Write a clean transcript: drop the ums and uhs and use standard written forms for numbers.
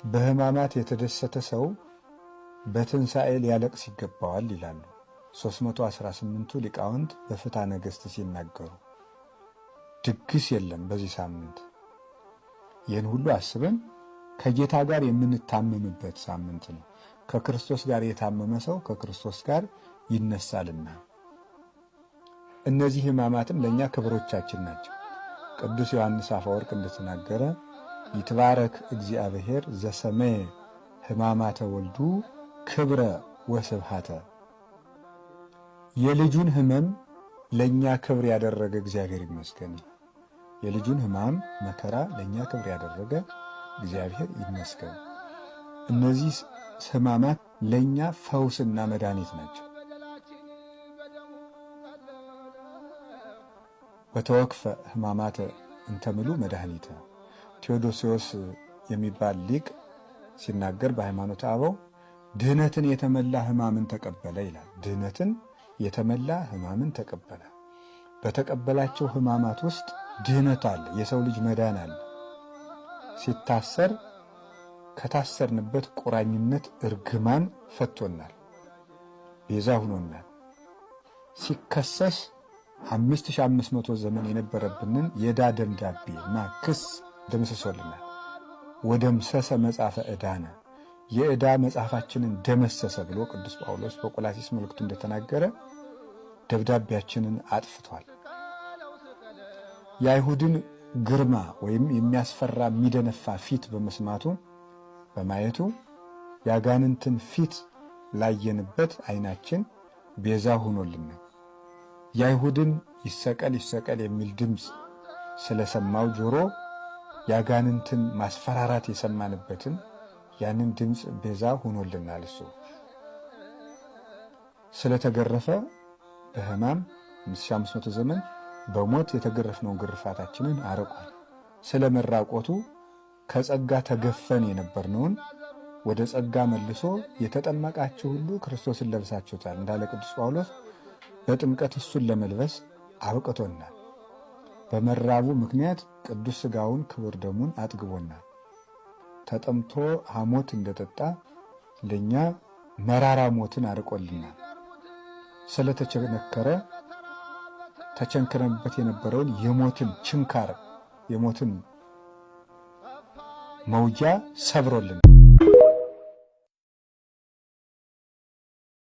በሕማማት የተደሰተ ሰው በትንሣኤ ሊያለቅስ ይገባዋል ይላሉ 318ቱ ሊቃውንት በፍትሐ ነገሥት ሲናገሩ። ድግስ የለም በዚህ ሳምንት። ይህን ሁሉ አስበን ከጌታ ጋር የምንታመምበት ሳምንት ነው። ከክርስቶስ ጋር የታመመ ሰው ከክርስቶስ ጋር ይነሳልና እነዚህ ሕማማትም ለእኛ ክብሮቻችን ናቸው። ቅዱስ ዮሐንስ አፈወርቅ እንደተናገረ ይትባረክ እግዚአብሔር ዘሰመየ ሕማማተ ወልዱ ክብረ ወስብሃተ፣ የልጁን ሕመም ለእኛ ክብር ያደረገ እግዚአብሔር ይመስገን። የልጁን ሕማም መከራ ለእኛ ክብር ያደረገ እግዚአብሔር ይመስገን። እነዚህ ሕማማት ለእኛ ፈውስና መድኃኒት ናቸው። በተወክፈ ሕማማተ እንተምሉ መድኃኒተ፣ ቴዎዶሲዎስ የሚባል ሊቅ ሲናገር በሃይማኖተ አበው ድህነትን የተመላ ሕማምን ተቀበለ ይላል። ድህነትን የተመላ ሕማምን ተቀበለ። በተቀበላቸው ሕማማት ውስጥ ድህነት አለ። የሰው ልጅ መዳን አለ። ሲታሰር ከታሰርንበት ቁራኝነት እርግማን ፈቶናል፣ ቤዛ ሁኖናል። ሲከሰስ 5500 ዘመን የነበረብንን የዕዳ ደብዳቤ እና ክስ ደምስሶልናል። ወደምሰሰ መጽሐፈ ዕዳነ፣ የዕዳ መጽሐፋችንን ደመሰሰ ብሎ ቅዱስ ጳውሎስ በቆላሲስ መልእክቱ እንደተናገረ ደብዳቤያችንን አጥፍቷል። የአይሁድን ግርማ ወይም የሚያስፈራ የሚደነፋ ፊት በመስማቱ በማየቱ የአጋንንትን ፊት ላየንበት ዓይናችን ቤዛ ሆኖልናል። የአይሁድን ይሰቀል ይሰቀል የሚል ድምፅ ስለሰማው ጆሮ የአጋንንትን ማስፈራራት የሰማንበትን ያንን ድምፅ ቤዛ ሆኖልናል። እሱ ስለተገረፈ በሕማም 5500 ዘመን በሞት የተገረፍነውን ግርፋታችንን አርቋል። ስለ መራቆቱ ከጸጋ ተገፈን የነበርነውን ወደ ጸጋ መልሶ የተጠመቃችሁ ሁሉ ክርስቶስን ለብሳችሁታል እንዳለ ቅዱስ ጳውሎስ በጥምቀት እሱን ለመልበስ አብቅቶናል። በመራቡ ምክንያት ቅዱስ ሥጋውን ክቡር ደሙን አጥግቦናል። ተጠምቶ ሐሞት እንደጠጣ ለእኛ መራራ ሞትን አርቆልናል። ስለተቸነከረ ተቸንክረንበት የነበረውን የሞትን ችንካር የሞትን መውጊያ ሰብሮልናል።